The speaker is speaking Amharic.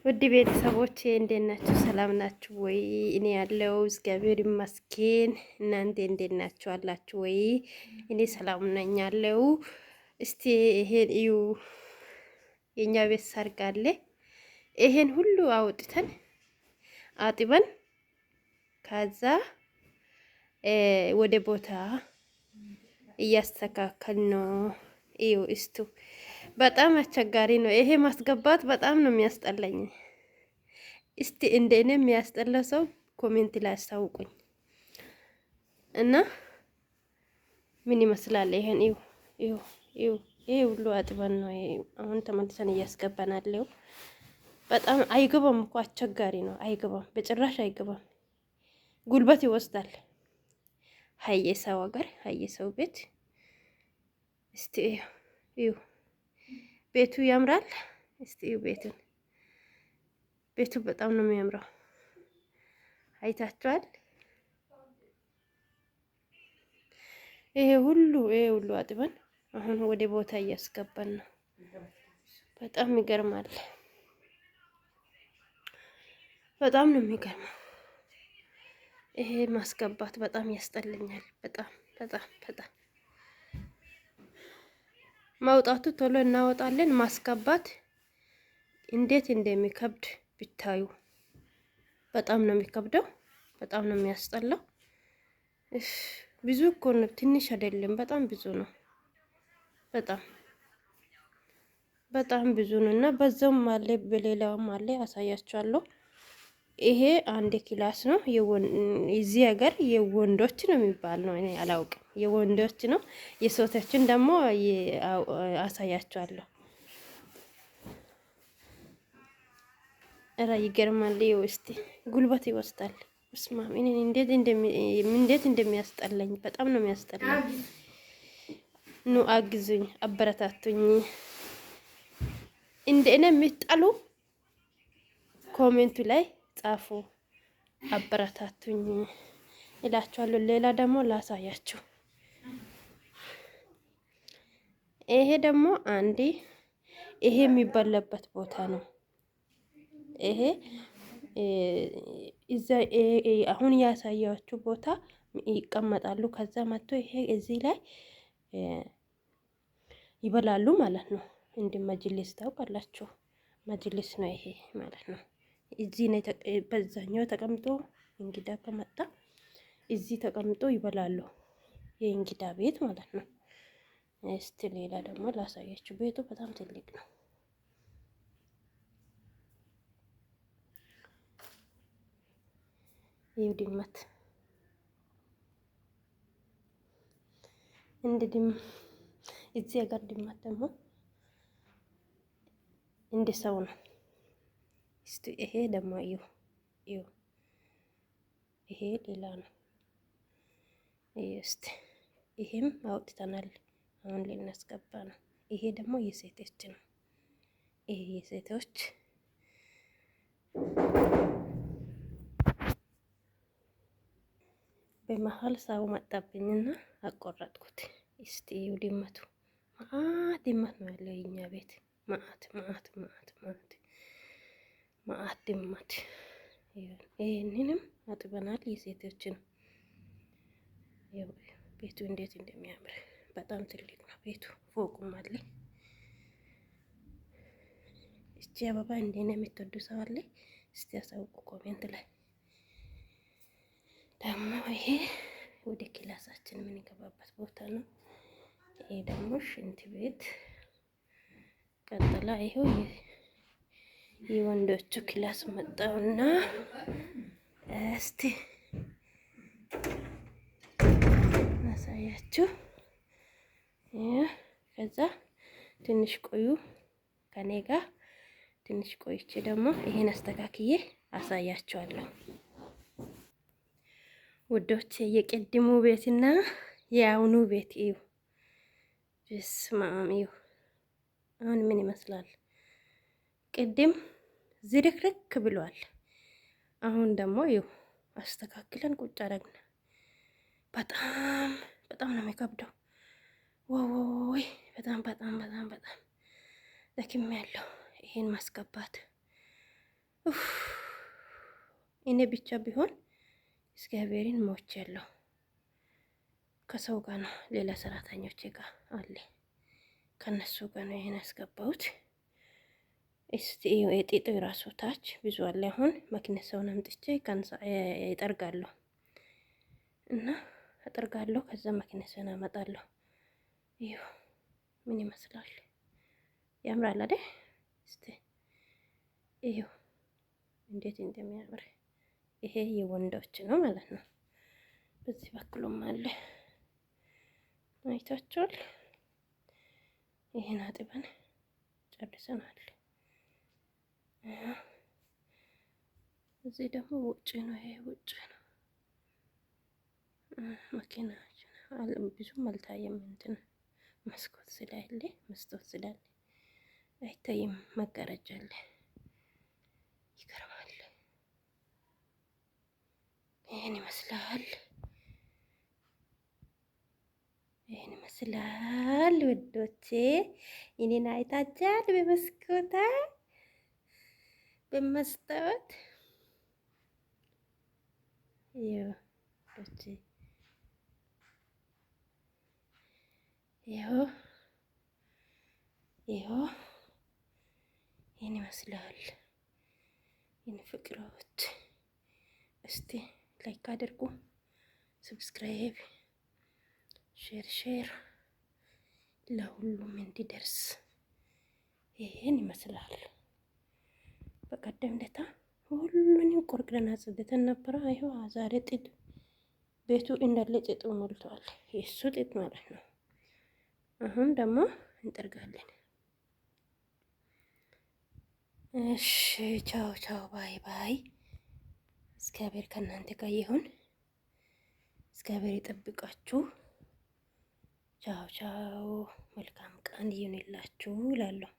ውድ ቤተሰቦቼ እንዴት ናችሁ? ሰላም ናችሁ ወይ? እኔ ያለው እግዚአብሔር ይመስገን። እናንተ እንዴት ናችሁ? አላችሁ ወይ? እኔ ሰላም ነኝ ያለው። እስቲ ይሄን እዩ፣ የኛ ቤት ሰርግ አለ። ይሄን ሁሉ አውጥተን አጥበን ከዛ ወደ ቦታ እያስተካከል ነው። እዩ እስቱ በጣም አስቸጋሪ ነው። ይሄ ማስገባት በጣም ነው የሚያስጠላኝ። እስቲ እንደ እኔ የሚያስጠላ ሰው comment ላይ አስታውቁኝ እና ምን ይመስላል? ይሄን እዩ እዩ እዩ። ይሄ ሁሉ አጥበን ነው አሁን ተመልሰን እያስገባናለው። በጣም አይገባም እኮ አስቸጋሪ ነው። አይገባም፣ በጭራሽ አይገባም። ጉልበት ይወስዳል። ሀየ ሰው ሀገር ሀየ ሰው ቤት እስቲ እዩ እዩ። ቤቱ ያምራል። እስቲ እዩ ቤቱን። ቤቱ በጣም ነው የሚያምረው። አይታችኋል። ይሄ ሁሉ አጥበን አሁን ወደ ቦታ እያስገባን ነው። በጣም ይገርማል። በጣም ነው የሚገርመው። ይሄ ማስገባት በጣም ያስጠላኛል። በጣም በጣም በጣም ማውጣቱ ቶሎ እናወጣለን። ማስገባት እንዴት እንደሚከብድ ብታዩ። በጣም ነው የሚከብደው። በጣም ነው የሚያስጠላው። ብዙ እኮ ነው፣ ትንሽ አይደለም። በጣም ብዙ ነው። በጣም በጣም ብዙ ነው እና በዛውም አለ በሌላውም አለ፣ አሳያችኋለሁ። ይሄ አንድ class ነው። እዚህ ሀገር የወንዶች ነው የሚባል ነው፣ እኔ አላውቅም። የወንዶች ነው። የሴቶችን ደግሞ አሳያችኋለሁ። እረ ይገርማል። ይኸው እስቲ ጉልበት ይወስዳል። እስማ እኔ እንዴት እንደሚያስጠላኝ፣ በጣም ነው የሚያስጠላኝ። ኑ አግዙኝ፣ አበረታቱኝ። እንደ እኔ የምትጠሉ comment ኡ ላይ ጻፉ፣ አበረታቱኝ እላችኋለሁ። ሌላ ደግሞ ላሳያችሁ። ይሄ ደግሞ አንዴ ይሄ የሚበላበት ቦታ ነው። ይሄ እዛ አሁን ያሳያችሁ ቦታ ይቀመጣሉ። ከዛ መጥቶ ይሄ እዚህ ላይ ይበላሉ ማለት ነው። እንደ መጅሊስ ታውቃላችሁ፣ መጅሊስ ነው ይሄ ማለት ነው። እዚህ ነው በዛኛው ተቀምጦ እንግዳ ከመጣ እዚህ ተቀምጦ ይበላሉ። የእንግዳ ቤት ማለት ነው። እስቲ ሌላ ደግሞ ላሳያችሁ። ቤቱ በጣም ትልቅ ነው። ይኸው ድመት እንደ ድም እዚህ ሀገር ድመት ደግሞ እንደ ሰው ነው። እስቲ ይሄ ደግሞ እዩ እዩ፣ ይሄ ሌላ ነው። እስቲ ይሄም አውጥተናል። አሁን ልናስገባ ነው። ይሄ ደግሞ የሴቶች ነው። ይሄ የሴቶች በመሀል ሰው መጣብኝና አቆረጥኩት። እስቲ እዩ ድመቱ፣ መአት ድመት ነው ያለው የኛ ቤት። መአት መአት መአት መአት መአት ድመት። ይህንንም አጥበናል። የሴቶች ነው። ቤቱ እንዴት እንደሚያምር፣ በጣም ትልቅ ነው ቤቱ። ፎቁም አለ። እቺ አበባ እንዴት ነው የምትወዱ ሰው አለ? እስቲ ያሳውቁ comment ላይ። ደግሞ ይሄ ወደ class ኣችን የምንገባበት ቦታ ነው። ይሄ ደግሞ ሽንት ቤት ቀጥላ ይሄው የወንዶቹ class መጣውና እስቲ ላሳያችሁ። ከዛ ትንሽ ቆዩ ከኔ ጋር፣ ትንሽ ቆይቼ ደግሞ ይሄን አስተካክዬ አሳያችኋለሁ። ውዶች፣ የቅድሙ ቤትና የአሁኑ ቤት እዩ። በስመ አብ፣ እዩ። አሁን ምን ይመስላል? ቅድም ዝርክርክ ብሏል። አሁን ደግሞ እዩ፣ አስተካክለን ቁጭ አደረግን። በጣም በጣም ነው የሚከብደው። ወይ በጣም በጣም በጣም በጣም ደክሜያለሁ። ይሄን ማስገባት እኔ ብቻ ቢሆን እግዚአብሔርን ሞቻለሁ። ከሰው ጋር ነው፣ ሌላ ሰራተኞች ጋር አለ፣ ከነሱ ጋር ነው ይሄን ያስገባሁት። እስቲ የጤጡ የራሱ ታች ብዙ አለ። አሁን መክነሰውን አምጥቼ እጠርጋለሁ እና እጠርጋለሁ። ከዛ መክነሰውን አመጣለሁ። ይሁ ምን ይመስላል? ያምራል አይደል? እስቲ እዩ እንዴት እንደሚያምር። ይሄ የወንዶች ነው ማለት ነው። በዚህ በኩልም አለ፣ አይታችኋል። ይሄን አጥበን ጨርሰናል። እዚህ ደግሞ ውጭ ነው። ይሄ ውጭ ነው። መኪና ብዙም አልታየም። እንትን መስኮት ስላለ መስታወት ስላለ አይታይም። መጋረጃ አለ። ይገርማል። ይህን ይመስላል። ይህን ይመስላል ውዶቼ፣ እኔን አይታችኋል በመስኮታ በመስታወት ይኸው ይኸው ይኸው ይህን ይመስላል። ይህን ፍቅሮች እስቲ like አድርጉ፣ subscribe፣ share share ለሁሉም እንዲደርስ። ይህን ይመስላል። በቀደም ለታ ሁሉንም ቆርቅረን አጽድተን ነበረ። ይኸው ዛሬ ጥጥ ቤቱ እንዳለ ጥጡ ሞልተዋል። የእሱ ጥጥ ማለት ነው። አሁን ደግሞ እንጠርጋለን። እሺ፣ ቻው ቻው፣ bye bye። እግዚአብሔር ከእናንተ ጋር ይሁን። እግዚአብሔር ይጠብቃችሁ። ቻው ቻው። መልካም ቀን ይሁንላችሁ እላለሁ።